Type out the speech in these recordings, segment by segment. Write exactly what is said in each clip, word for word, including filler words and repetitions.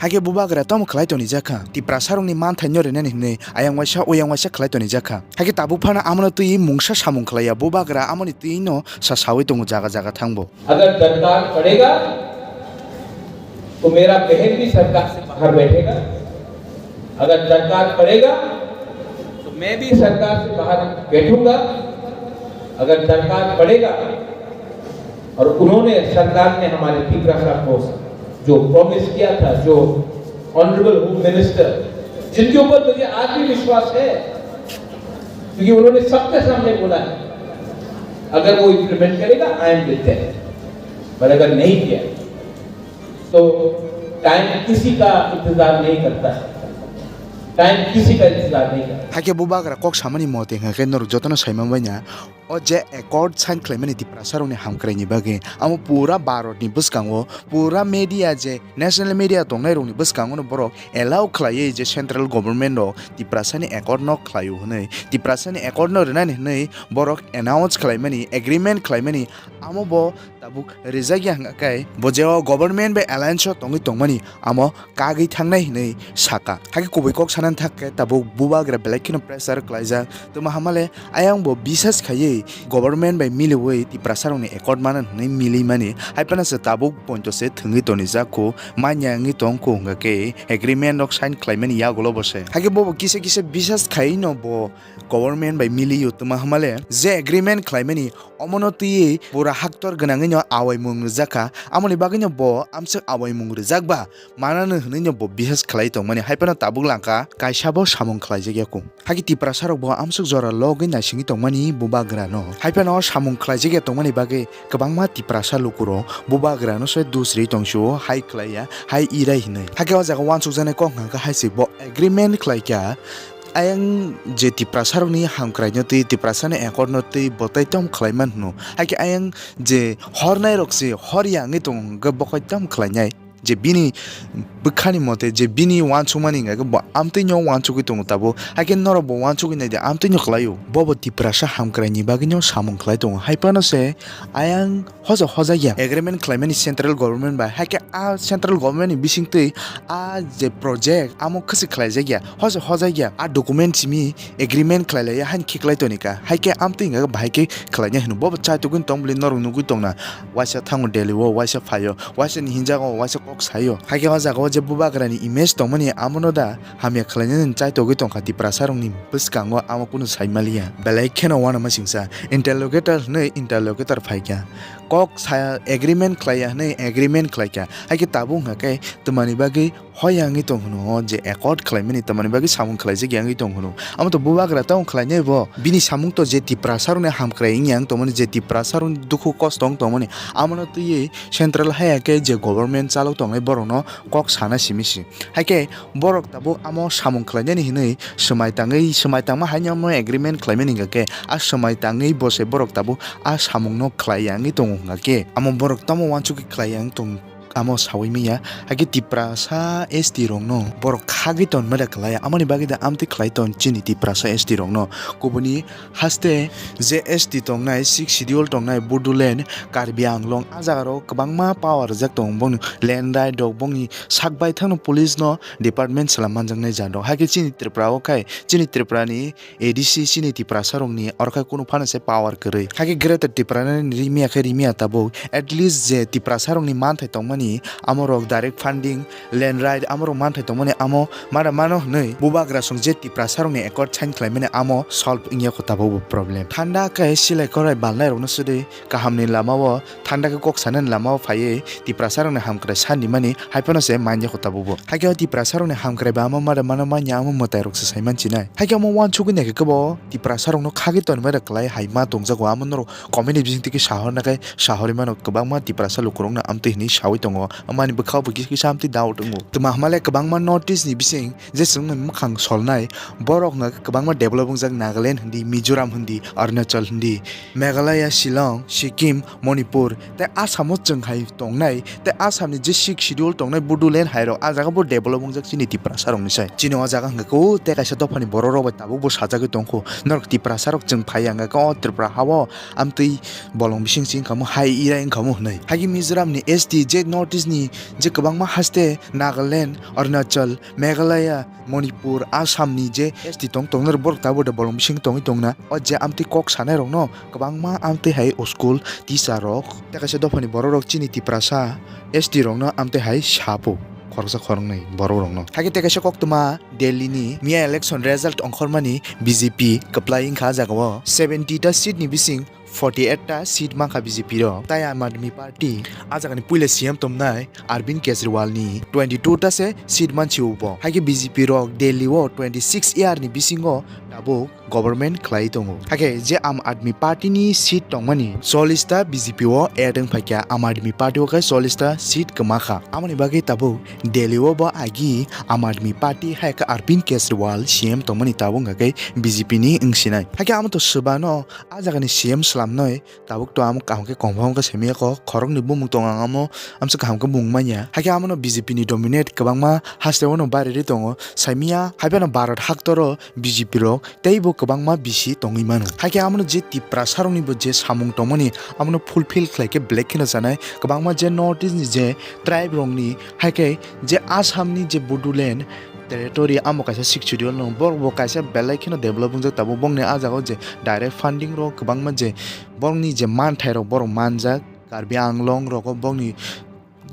Hakhe bubagra tamo khlai toni jakha, Tiprasarokni manthaino rinani hwnwi ayang waisa uyang waisa khlai toni jakha. Hakhe tabuk phano amono twi mungsa samung khlaiya, bubagra amoni twino sa sawi tongo jaga jaga thangbo. अगर दरकार पड़ेगा तो मेरा बहन भी सरकार से बाहर बैठेगा, अगर दरकार पड़ेगा तो मैं भी सरकार से बाहर बैठूंगा, अगर दरकार पड़ेगा। और उन्होंने, सरकार ने हमारे तिपरासा को जो प्रॉमिस किया था, जो ऑनरेबल होम मिनिस्टर, जिनके ऊपर मुझे आज भी विश्वास है, क्योंकि उन्होंने सबके सामने बोला है, अगर वो इम्प्लीमेंट करेगा, I am with them। पर अगर नहीं किया तो टाइम किसी का इंतजार नहीं करता है, टाइम किसी का इंतजार नहीं करता। Hakhe bubagra kok samani mote hwnkhe norok jotono saima baina. O je accord sign khlaimani Tiprasarokni hamkraini bagwi, amo pura Bharatni bwskango, pura media je national media tongnairokni bwskangono borok allow khlaiwi je central government rok Tiprasani accord no khlaio hwnwi, Tiprasani accord no rwnani hwnwi borok announce khlaimani, agreement khlaimani, amo bo tabuk rijak ya hwnkha khe bo je o government bai alliance o tongwi tongmani amo kagwi thangnai hinwi saka. Hakhe kubui kok sanani thak khe tabuk bubagra belai kheno pressure khlaijak. Tamo hamale ayang bo bisas khaiwi government bai miliwi Tiprasarokni accord mana hinwi milimani. Hai phano se tabuk pointo se thwngwi tonijak kho, manya wngwi tong kho hwnkha khe agreement rok sign khlaimani yagulo bo se. Hakhe bobo kisa kisa bisas khaiwi no bo government bai miliyo tamo hamale je agreement khlaimani omono twiwi pura haktor gwnangwi no awaimung rwjak kha. Amoni bagwi no bo amswk awaimung rwjak ba manano hwnwi no bo bisas khlai tongmani, hai phano tabuk langkha kaisa bo samung khlaijak ya kho. Hakhe Tiprasarok bo amswk jora logwi naisingwi tongmani bubagrano. Hai phano samung khlaijak ya tongmani bagwi kwbangma Tiprasa lukurok bubagrano se dusri tongsio, hai khlaiya, hai irai hinwi. Hakhe o jaga uansukjaknai kok hwnkha khe hai se bo agreement khlaikha. Ayang je Tiprasarokni hamkraino twi, Tiprasani accord no twi bo tai tamo khlaiman hwno. Hakhe ayang je hornairok se hor ya wngwi tongo hwnkhe bo koi tamo khlainai. Je bini bwkhani mote, je bini uansukmani hwnkha khe bo amtwino uansugwi tongo tabuk. Hakhe norok bo uansugwi naidi, amtwino khlaio. Bobo Tiprasa hamkraini bagwino samung khlai tongo. Hai phano se ayang hoja hojakya agreement khlaimani central government bai. Hakhe a central government ni bisingtwi a je project amo khasi khlaijakya, hoja hojakya a document simi agreement khlailaia haini khiklai tonika. Haikhe amtwi hwnkha khe bahai khe khlainai hwnwi bobo chaitugwi tong bwlwi norok nugwi tongna. Waisa thango Delhi o, waisa phaio, waisa ni hinjago, waisa kok saio. Haikhe o jaga o je bubagrani image tongmani amono da hamya khlainani chaitugwi tongkha Tiprasarokni bwskango amo kunu saimaliya. Belai kheno uanama singsa interlocutor hwnwi interlocutor phaikha. Kok saya agreement khlaiya hwnwi agreement khlaikha. Haikhe tabuk hwnkha khe twmani bagwi hoya wngwi tong hwno, o je accord khlaimani twmani bagwi samung khlaijak ya wngwi tong hwno. Amo to bubagra tamo khlainai bo. Bini samung to je Tiprasarokni hamkrai wngya wng tongmani, je Tiprasarokni dukhu kosto wng tongmani, amono twiwi central haya khe je government chalok tongnai borokno kok sana simi si. Haikhe borok tabuk amo samung khlainani hinwi swmai tangwi, swmai tangma haino omo agreement khlaimani hwnkha khe, a swmai tangwi bo se borok tabuk a samungno khlaiya wngwi tongo hwnkha khe, amo borok tamo uansugwi khlaiya wng tong amo sawi manya. Haikhe Tiprasa S T rokno borok khagwi tonmada khlaiya, amoni bagwi da amtwi khlai ton chini Tiprasa S T rokno. Kubuni haste je S T tongnai, Sixth Schedule tongnai, Bodoland, Karbi Anglong, a jaga rok kwbangma power rijak tongo. Bongni land right rok, bongni sak baithangno police no department swlam manjaknai jado. Haikhe chini Tripura o khai, chini Tripura ni A D C chini Tiprasa rokni oro khai kunu phano se power kwrwi. Haikhe Greater Tipraland ni rimya khe rimya tabuk. At least je Tiprasa rokni manthai tongmani, amo rok direct funding, land right, amo rok manthai tongmani, amo mada mano hwnwi bubagra song je Tiprasa rokni accord sign khlaimani amo solve wngya kho tabuk bo problem. Thanda khe silai korai balnai rokno sudwi kahamni lama o, thanda khe kok sanani lama o phaiwi Tiprasa rokni hamkrai sanimani hai phano se manya kho tabuk bo. Haikhe o Tiprasa rokni hamkrai ba amo mada mano manya amo mwtai rok se sai manchinai. Haikhe omo uansugwi naikhe kebo Tiprasa rokno khagwi tonmani rok kwlai hai ma tongjago, amo norok comment ni bisingtwi khe sahorna khe sahorwi mano, kwbangma Tiprasa lukurokno amtwi hwnwi sawi tongo. Amani bwkhao bo kisa kisa amtwi doubt wngo. Twma hwnmale kwbangma North East ni bising je chwngno mwkhang solnai, borok hwnkha khe kwbangma develop wngjak, Nagaland hindi, Mizoram hindi, Arunachal hindi, Meghalaya, Shillong, Sikkim, Manipur tei Assam o chwng hai tongnai, tei Assam ni je Sixth Schedule tongnai Bodoland hai rok, a jaga bo develop wngjak chini Tiprasa rokni sai. Chini o jaga hwnkha khe o tei kaisa dophani borok rok bai tabuk bo sajagwi tongkho, norok Tiprasa rok chwng phaiya hwnkha khe o Tripura ha o amtwi bolong bising si wngkha mo, hai irai wngkha mo hwnwi. Haikhe Mizoram ni S T je North East ni je kwbangma haste Nagaland, Arunachal, Meghalaya, Manipur, Assam ni je S T tong tongnai borok tabuk da bolong bising tongwi tongna. O je amtwi kok sanai rokno kwbangma amtwi hai school teacher rok tei kaisa dophani borok rok chini Tiprasa S T rokno amtwi hai sapo khoroksa khoroknwi borok rokno. Hakhe tei kaisa koktwma Delhi ni miya election result ongkhormani B J P kwplai wngkha, ah jagao seventy ta seat ni bising forty eight ta seat mankha B J P rok. Tai Aam Aadmi Party ah jagani puila C M tongmani Arvind Kejriwal ni twenty two ta se seat mansi ubo. Hakhe B J P rok Delhi o twenty six year ni bisingo tabuk government khlai tongo. Hakhe je Aam Aadmi Party ni seat tongmani chollish ta B J P o add wng phaikha, Aam Aadmi Party o khe chollish ta seat kwmakha. Amoni bagwi tabuk Delhi o bo agi Aam Aadmi Party hai khe Arvind Kejriwal C M tongmani tabuk hwnkha khe B J P ni wngsinai. Hakhe amo to swbano ah jagani C M swlamnai. Tabuk to amo kaham khe confirm khe saimanya kho, khoroknwi bumung tongo ang amo, amsa kaham khe bumung manya. Hakhe amono B J P ni dominate kwbangma hasteo no bariri tongo. Saimanya haiphano Bharat haktoro B J P rok teibo kwbangma bisi tongwi mano. Hakhe amono je Tiprasa rokni bo je samung tongmani amono fulfill khlai khe belai kheno chanai. Kwbangma je North East ni je tribe rokni, hakhe je Assam ni je Bodoland territory, amo kaisa Sixth Schedule no, borok bo kaisa belai kheno develop wngjak tabuk. Bongni ah jagao je direct funding rok kwbangma je borokni je manthai rok borok manjak, Karbi Anglong rogo bongni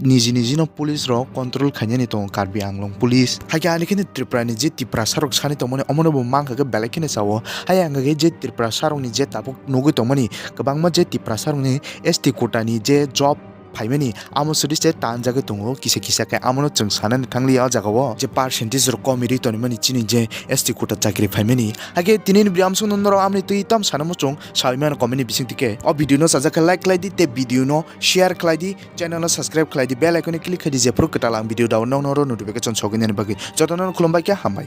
niji niji no police rok control khainani tongo, Karbi Anglong police. Hakhe ani kheno Tripura ni je Tiprasa rok sani tongmani omono bo mankha khe belai kheno sao. Hai ang khe je Tiprasa rokni je tabuk nugwi tongmani kwbangma je Tiprasa rokni S T quota ni je job phaimani amo suri se tanjagwi tongo kisa kisa khe. Amono chwng sanani thangliya o jagao je percentage rok komirwi tonimani chini je S T quota chakri phaimani. Hakhe tini ni video amsong norok amni twi tam sana muchung sawi mano comment ni bising tike. O video no sajak khe like khlai di tei video no share khlai di, channel no subscribe khlai di, bell icon ni click khlai di, jephru kwtal ang video dao nokno oro notification sogwi nani bagwi. Jotono khulumbai khe hambai.